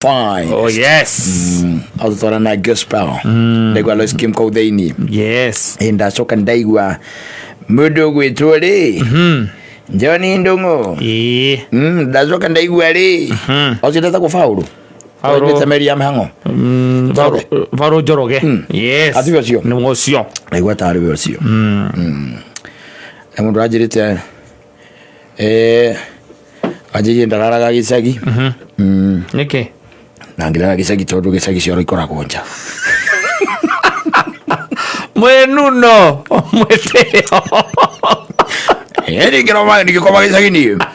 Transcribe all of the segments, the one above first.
Fine. Oh yes. Atutwara na gospel. Ndaigua Lois Kim kau thĩinĩ. Yes. Ĩ ndacoka ndaigua mũndũ ũgwĩtwo rĩ John Ndung'u. Ĩĩ. Ndacoka ndaigua rĩ ũcio ndetagwo Paũlũ. Paũlũ. Oimĩte meri ya mĩhang'o. Njoroge. Paũlũ Njoroge. Yes. Atiwe ũcio? Nĩ ũcio. Ndaigua tarĩ we ũcio. Na mũndũ anjĩrĩte anjĩrire ndararaga gĩcagi. Nĩkĩ? Na ngĩrara gĩcagi tondũ gĩcagi cioro ikoragwo nja. Mwĩnuno. Mwĩtĩo. Ningĩroma ningĩkoma gĩcagi niĩ.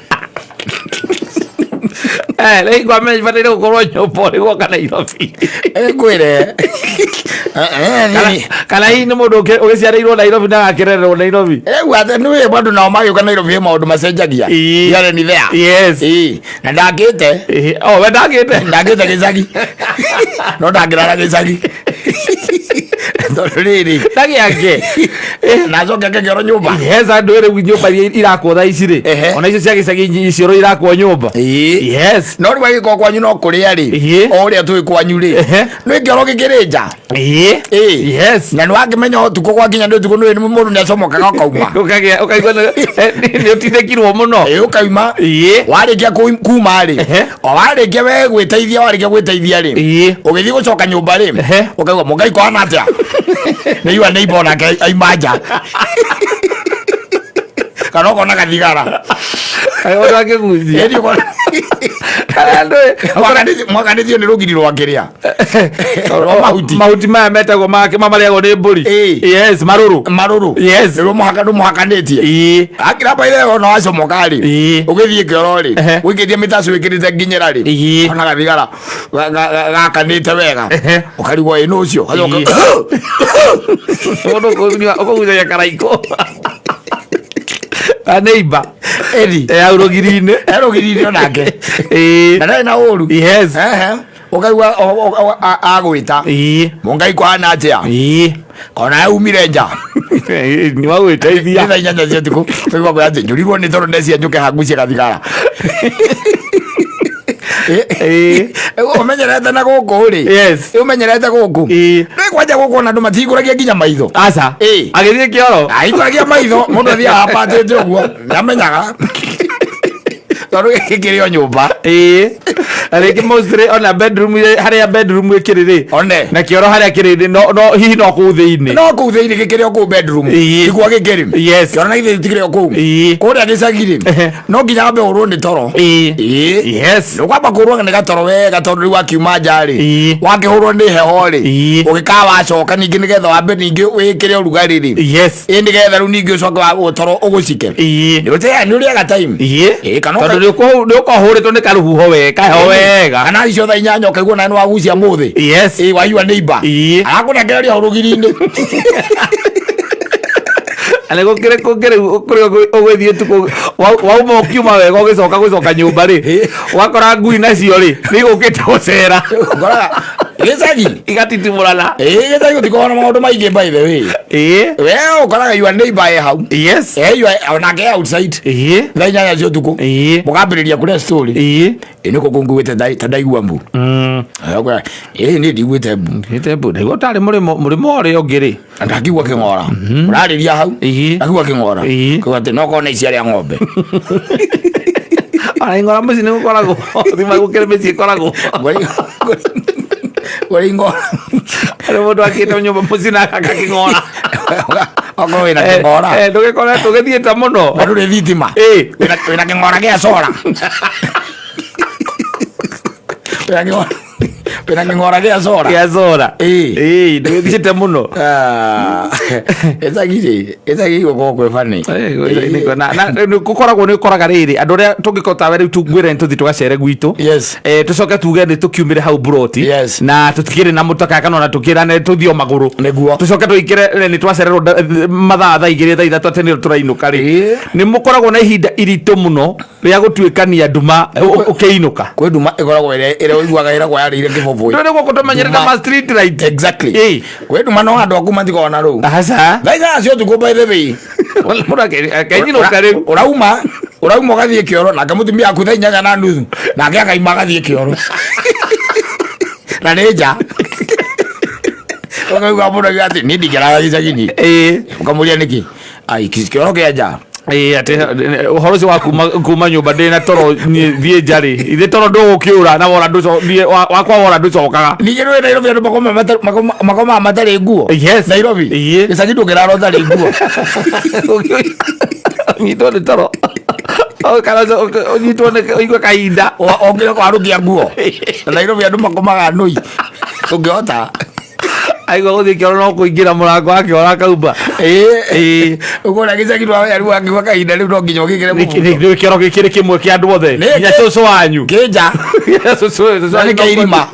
Eh, rĩu ngwamenya ibataire gũkorwo nyũmba ũrĩ gwoka Nairobi. Ngwĩre. Kana hihi nĩ mũndũ ũgĩciarĩirwo Nairobi na agakĩrererwo Nairobi. Rĩu atĩ nĩ andũ nao magĩũka Nairobi he maũndũ macenjagia. Ĩĩ. Here ni there. Yes. Ĩĩ. Na ndakĩte. Ĩĩ. Oh, we ndakĩte. Ndakĩte gĩcagi. No ndangĩrara gĩcagi. Tondũ rĩrĩ. Ndagĩake. Na acoke kĩoro nyũmba. Yes, andũ rĩu nyũmba iria irakwo thaa ici rĩ. Ehe. Ona icio cia gĩcagi cioro irakwo nyũmba. Ĩĩ. Yes. No rĩu agĩkorwo kwanyu no kũrĩa rĩ. Ĩĩ. O ũrĩa tũĩ kwanyu rĩ. Ehe. Nĩ kĩoro gĩkĩrĩ nja. Ĩĩ. Ĩĩ. Yes. Na nĩ wakĩmenya ũtukũ gwakinya nĩ ũtukũ nĩ mũndũ nĩ acomokaga ũkauma. Ũkagĩa ũkaigua nĩ ũtindĩkirwo mũno. Ĩĩ ũkauma. Ĩĩ. Warĩkia kuma rĩ. Ehe. O warĩkia we gwĩteithia warĩkia gwĩteithia rĩ. Ĩĩ. Ũgĩthiĩ gũcoka nyũmba rĩ. Ehe. Ũkaigua mũngai kũhana atĩa. Nĩ igua neighbor onake aima nja. Kana ũkona gathigara. Kaĩ mũndũ akĩgucia. Ĩni ũkona. Kana andũ Mwakanithio nĩ rũgiri rwa kĩrĩa. Rwa mahuti. Mahuti maya metagwo make mamarĩagwo nĩ mbũri. Ĩĩ. Yes, marũrũ. Marũrũ. Yes. Nĩruo mũhaka ndũmũhakanĩtie. Ĩĩ. Akira baithe ona wacomoka rĩ. Ĩĩ. Ũgĩthiĩ kĩoro rĩ. Ehe. Ũikĩtie mĩtacu wĩkĩrĩte nginyĩra rĩ. Ĩĩ. Ona gathigara gakanĩte wega. Ehe. Ũkarigwo ĩ nũ ũcio. Ũgacoka- Ĩĩ. Mũndũ ũkũgucagia karaikũ. Ka neighbor. Ĩni. Eh, hau rũgiri-inĩ. E rũgiri-inĩ onake. Ĩĩ. Na ndarĩ na ũru. Yes. Ehe. Ũkaigua agwĩta. Ĩĩ. Mũngai kũhana atĩa? Ĩĩ. Kona aumire nja. Nĩ wagwĩteithia. Nĩ thaa 8 cia ũtukũ. Ũkaigua kwĩra atĩ njũrirwo nĩ toro ndecia njũke hangucie gathigara. Ĩĩ. Ũmenyerete na gũkũ rĩ. Yes. Ũmenyerete gũkũ. Ĩĩ. Nĩ kwanja gũkũ ona andũ matihingũragia nginya maitho. Aca. Ĩĩ. Agĩthiĩ kĩoro. Ahingũragia maitho mũndũ athiaga apatĩte ũguo ndamenyaga tondũ gĩkĩ kĩrĩ o nyũmba. Ĩĩ. Na rĩngĩ mostly ona bedroom harĩa bedroom ĩkĩrĩ rĩ. One. Na kĩoro harĩa kĩrĩ rĩ, no hihi no kũu thĩinĩ. No kũu thĩinĩ gĩkĩrĩ o kũu bedroom. Ĩĩ. Tiguo gĩkĩrĩ. Yes. Kĩoro na githĩ gĩtikĩrĩ o kũu. Ĩĩ. Kũrĩa gĩcagi rĩ. Ehe. No nginya wambe ũrwo nĩ toro. Ĩĩ. Ĩĩ. Yes. Nĩ kwamba kũrwo nĩ gatoro wega tondũ rĩu wakiuma nja rĩ. Ĩĩ. Wakĩhũrwo nĩ heho rĩ. Ĩĩ. Ũgĩkaa wacoka ningĩ nĩgetha wambe ningĩ wĩkĩre ũrugarĩ rĩ. Yes. Ĩ nĩgetha rĩu ningĩ ũcoke wa toro ũgũcike. Ĩĩ. Nĩ ũrĩa nĩ ũrĩaga time. Ĩĩ. Ĩĩ kana Tondũ nĩ ũkorwo ũhũrĩtwo nĩ karũhuho wega, kaheho wega. Kana icio thaa 8 ũkaigua nawe nĩ wagucia mũthĩ. Yes. Ĩĩ waigua neighbor. Ĩĩ. Arakũnengereria hau rũgiri-inĩ. Na nĩ gũkĩrĩ kũngĩ rĩu kũrĩa ũgũthiĩ ũtukũ wauma ũkiuma wega ũgĩcoka gũcoka nyũmba rĩ ũgakora ngui nacio rĩ nĩ igũkĩte gũcera. Ũkoraga gĩcagi. Igatitimũrana. Ĩĩ gĩcagi gũtikoragwo na maũndũ maingĩ by the way. Ĩĩ. We ũkoraga your neighbor e hau. Yes. Eh you are onake outside. Ĩĩ. Thaa 8 cia ũtukũ. Ĩĩ. Mũkambĩrĩria kũrĩa story. Ĩĩ. Ĩ nĩkũ kũnguĩte ta ndaigua mbu. Ĩ niĩ ndiguĩte mbu. Ndiguĩte mbu. Ndaigua tarĩ mũrĩmo mũrĩmo ũrĩa ũngĩ rĩ. Na ndakigua kĩng'ora. Ũrarĩria hau. Ĩĩ. Ndakigua kĩng'ora. Ĩĩ. Kuga atĩ no korwo nĩ icia rĩa ng'ombe. Ona ing'ora mũciĩ nĩ gũkoragwo. Thima gũkĩrĩ mĩciĩ ĩkoragwo. Kũrĩ ing'ora. Harĩ mũndũ akĩte nyũmba mũciĩ na agaka kĩng'ora. Okorwo wĩna kĩng'ora. Ndũgĩkoretwo ũgĩthiĩte mũno. Na ndũrĩ thitima. Ĩĩ. Wĩna kĩng'ora gĩa cora. Wĩna kĩng'ora. Wĩna kĩng'ora gĩa cora. Gĩa cora. Ĩĩ. Ĩĩ, ndũgĩthiĩte mũno. Ah, gĩcagi rĩ, gĩcagi gũkoragwo kwĩ funny. Gũkoragwo nĩ ũkoraga rĩrĩ andũ arĩa tũngĩkorwo tawe rĩu ngwĩre nĩ tũthiĩ tũgacere gwitũ. Yes. Tũcoke tuge nĩ tũkiumĩre hau buroti. Yes. Na tũtikĩrĩ na mũtaka kana ona tũkĩrane tũthiĩ o magũrũ. Nĩguo. Tũcoke tũikĩre nĩ twacererwo mathaa thaa 2 thaa 3 atĩ nĩ tũrainũka rĩ. Ĩĩ. Nĩ mũkoragwo na ihinda iritũ mũno rĩa gũtuĩkania nduma ũkĩinũka. Kwĩ nduma ĩkoragwo ĩrĩa ĩrĩa ũiguaga ĩragwo yarĩire kĩbũbũĩ. Ndũĩ gũkũ tũmenyerete Nduma. ma street light. Exactly. Ĩĩ. Kwĩ nduma no andũ aku matikoragwo na rũu. Aca. Thaa 8 cia ũtukũ by the way. Mũndũ akĩinũka rĩu. Ũrauma ũrauma ũgathiĩ kĩoro nake mũtumia aku thaa 8:30 nake akaima agathiĩ kĩoro. Na nĩ nja ũkaigua mũndũ akiuga atĩ niĩ ndingĩrara gĩcagi-inĩ. Ũkamũria nĩkĩ? Ai, kĩoro kĩa nja. Ĩĩ, atĩ ũhoro ũcio wa kuma nyũmba ndĩ na toro niĩ thiĩ nja rĩ, ithe toro ndũgũkĩũra na wora niĩ wakwa wora ndũcokaga. Ningĩ nĩũĩ Nairobi andũ makomaga matarĩ nguo. Yes. Nairobi. Ĩĩ. Gĩcagi ndũngĩrara ũtarĩ nguo. Ũnyitwo nĩ toro. Kana ũnyitwo nĩ ũigue kahinda. Ũngĩra kwarũkia nguo. Na Nairobi andũ makomaga nũi. Ũngĩhota. Aigua gũthiĩ kĩoro no kũingĩra mũrango wa kĩoro akaumba. Ĩĩ. Ũkona gĩcagi rwa rĩu angĩgwa kahinda rĩu no nginya ũgĩkĩre mũbuto. Nĩ kĩoro gĩkĩrĩ kĩmwe kĩa andũ othe. Nĩ Nginya cũcũ wanyu. Kĩnja. Nginya cũcũ Na nĩ wanyu. kĩirima.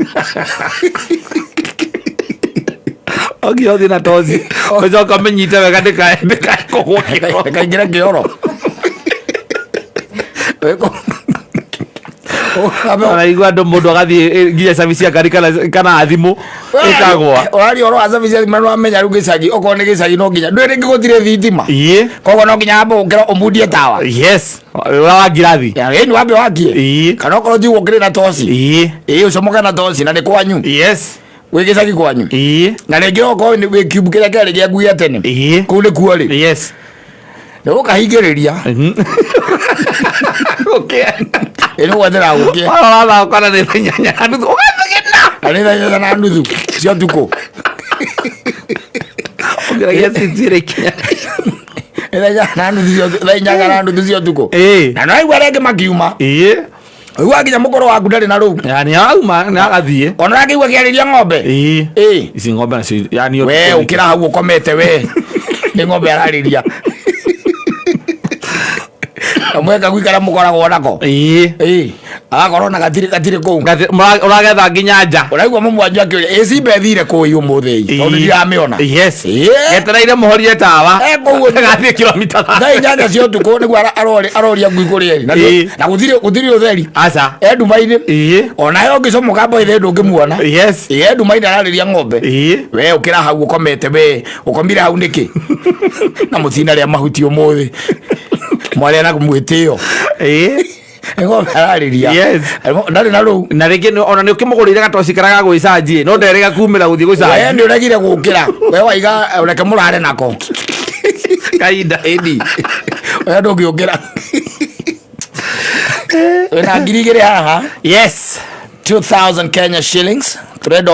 Oginya ũthiĩ na toci. Ũcoka ũmĩnyite wega ndĩkae kũgwa kĩoro. Kaingĩra kĩoro. Araigua andũ mũndũ agathiĩ nginya cabi cia ngari kana thimũ ĩkagwa. Ũraria ũhoro wa cabi cia thimũ na nĩwamenya rĩu gĩcagi okorwo nĩ gĩcagi no nginya ndũĩ rĩngĩ gũtirĩ thitima. Ĩĩ. Koguo no nginya wambe ũkĩra ũmundie tawa. Yes. Ũrĩa wa ngirathi. Ĩni wambe wakie. Ĩĩ. Kana okorwo ti ũguo ũkĩrĩ na toci. Ĩĩ. Ĩĩ ũcomoke na toci na nĩ kwanyu. Yes. Wĩ gĩcagi kwanyu. Ĩĩ. Na rĩngĩ okorwo nĩ wĩ kiumbu kĩrĩa kĩarĩ gĩa ngui ya tene. Ĩĩ. Kũu nĩkuo rĩ. Yes. Nĩ ũkahingĩrĩria. Ũkĩa. Ĩ nĩ gwethera gũkĩe. Warora thaa ũkona nĩ thaa inyanya na nuthu. Ũgathigina. Na nĩ thaa inyanya na nuthu cia ũtukũ. Ũngĩragia citi ĩrĩ ikinya. Nĩ thaa inyanya na nuthu cia ũtukũ- thaa inyanya na nuthu cia ũtukũ. Ĩĩ. Na no aigua arĩa angĩ makiuma. Ĩĩ. Ũigua nginya mũkũrũ waku ndarĩ na rũu. Yani auma na agathiĩ. Ona ũrakĩigua akĩarĩria ng'ombe. Ĩĩ. Ĩĩ. Ici ng'ombe nacio yani We ũkĩra hau ũkomete we. Nĩ ng'ombe ararĩria. Kamwe kagui karĩa mũkoragwo nako. Ĩĩ. Ĩĩ. Agakorwo na gatirĩ kũu. Ũragetha nginya nja. Ũraigua mũmwanju akĩũria, ĩ simba ĩthire kũu ĩ ũmũthĩ ĩ? Tondũ ndiramĩona. Yes. Ĩĩ. Getereire mũhorie tawa. Kũu Gathiĩ kilomita thaa 8 cia ũtukũ nĩguo aroria ngui kũrĩa ĩrĩ. Na Ĩĩ. na gũtirĩ ũtheri. Aca. E nduma-inĩ. Ĩĩ. Onawe ũngĩcomoka mboithe ndũngĩmuona. Yes. Ĩĩ, e nduma-inĩ ararĩria ng'ombe. Ĩĩ. We ũkĩra hau ũkomete we ũkomire hau nĩkĩ? Na mũtinarĩa mahuti ũmũthĩ. Mwarĩa na mwĩtĩo. Ĩĩ. Nĩ ng'ombe ararĩria. Yes. Ndarĩ na rũu. Na rĩngĩ ona nĩ ũkĩmũgũrĩire gatoci karĩa ga gwĩcanji no nderĩga kumĩra gũthiĩ We gũcanji. nĩ ũregire gũkĩra. We waiga reke mũrare nako. Kahinda. Ĩni. We ndũngĩũkĩra. Wĩna 2,000 haha. Yes. 2000 Kenya shillings. Tũrenda